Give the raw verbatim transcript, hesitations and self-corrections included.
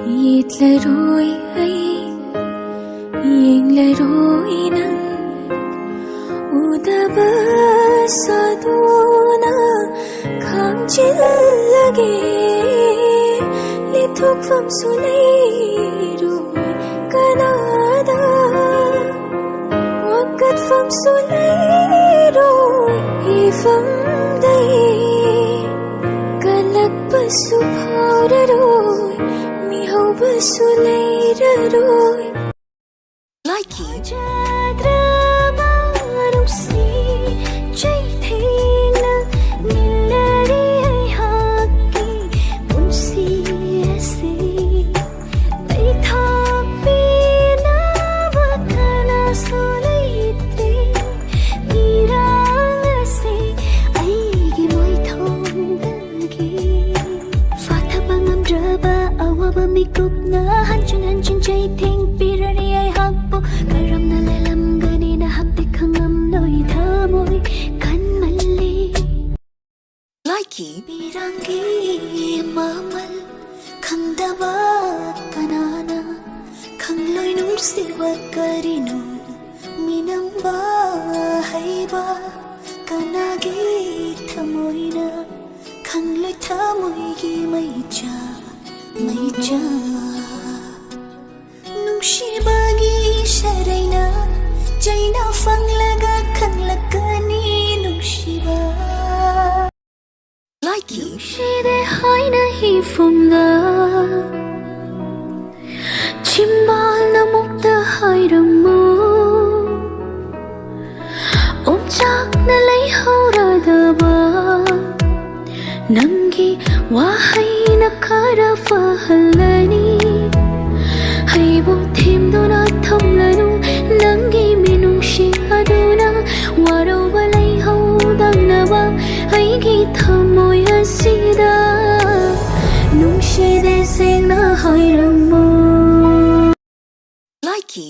ꯌꯦꯠꯂꯔꯣꯏ ꯑꯩ, ꯌꯦꯡꯂꯔꯣꯏ ꯅꯪ, ꯎꯗꯕ ꯁꯥꯗꯨꯅ ꯈꯥꯝꯖꯤꯜꯂꯒꯦ꯫ ꯂꯦꯞꯊꯣꯛꯐꯝꯁꯨ ꯂꯩꯔꯣꯏ ꯀꯅꯥꯗ, ꯋꯥꯀꯠꯐꯝꯁꯨ ꯂꯩꯔꯣꯏ ꯏꯐꯝꯗꯩ꯫ ꯀꯜꯂꯛꯄꯁꯨ ꯐꯥꯎꯔꯔꯣꯏ, ꯃꯤꯍꯧꯕꯁꯨ ꯂꯩꯔꯔꯣꯏ꯫ ꯂꯥꯏꯀꯤ꯫ ꯌꯥꯗ꯭ꯔꯕ ꯅꯨꯡꯁꯤ ꯆꯩꯊꯦꯡꯅ ꯅꯤꯜꯂꯔꯤ ꯑꯩꯍꯥꯛꯀꯤ ꯄꯨꯟꯁꯤ ꯑꯁꯤ꯫ ꯂꯩꯊꯣꯛꯄꯤꯅꯕ ꯀꯅꯥꯁꯨ ꯂꯩꯇ꯭ꯔꯦ꯫ ꯏꯔꯥꯡ ꯑꯁꯤ ꯑꯩꯒꯤ ꯃꯥꯏꯊꯣꯡꯗꯒꯤ ꯐꯥꯊꯕ ꯉꯝꯗ꯭ꯔꯕ ꯑꯋꯥꯕ ꯃꯤꯀꯨꯞꯅ ꯍꯟꯖꯤꯟ ꯍꯟꯖꯤꯟ ꯆꯩꯊꯦꯡ ꯄꯤꯔꯔꯤ ꯑꯩꯍꯥꯛꯄꯨ꯫ ꯀꯔꯝꯅ ꯂꯦꯜꯂꯝꯒꯅꯤ ꯅꯍꯥꯛꯇꯤ ꯈꯪꯂꯝꯂꯣꯏ ꯊꯃꯣꯏ ꯀꯟꯃꯜꯂꯤ꯫ ꯂꯥꯏꯀꯤ꯫ ꯄꯤꯔꯥꯡꯒꯤ ꯃꯃꯜ ꯈꯪꯗꯕ ꯀꯅꯥꯅ ꯈꯪꯂꯣꯏ ꯅꯨꯡꯁꯤꯕ ꯀꯔꯤꯅꯣ? ꯃꯤꯅꯝꯕ ꯍꯩꯕ ꯀꯅꯥꯒꯤ ꯊꯃꯣꯏꯅ ꯈꯪꯂꯣꯏ ꯊꯃꯣꯏꯒꯤ ꯃꯩꯆꯥ, ꯃꯩꯆꯥ꯫ ꯅꯨꯡꯁꯤꯕꯒꯤ ꯏꯁꯔꯩꯅ ꯆꯩꯅ ꯐꯪꯂꯒ ꯈꯪꯂꯛꯀꯅꯤ ꯅꯨꯡꯁꯤꯕ꯫ ꯂꯥꯏꯀꯤ꯫ ꯅꯨꯡꯁꯤꯗꯦ ꯍꯥꯏꯅ ꯏꯐꯨꯝꯗ ꯆꯤꯝꯕꯥꯜꯅ ꯃꯨꯛꯇ ꯍꯥꯏꯔꯝꯃꯨ꯫ ꯑꯣꯝꯆꯥꯛꯅ ꯂꯩꯍꯧꯔꯗꯕ ꯅꯪꯒꯤ ꯋꯥꯍꯩꯅ ꯈꯔ ꯐꯍꯜꯂꯅꯤ꯫ ꯑꯩꯕꯨ ꯊꯦꯝꯗꯨꯅ ꯊꯝꯂꯅꯨ, ꯅꯪꯒꯤ ꯃꯤꯅꯨꯡꯁꯤ ꯑꯗꯨꯅ ꯋꯥꯔꯧꯕ ꯂꯩꯍꯧꯗꯅꯕ꯫ ꯑꯩꯒꯤ ꯊꯃꯣꯏ ꯑꯁꯤꯗ ꯅꯨꯡꯁꯤꯗꯦ ꯁꯦꯡꯅ ꯍꯥꯏꯔꯝꯃꯨ꯫ ꯂꯥꯏꯀꯤ꯫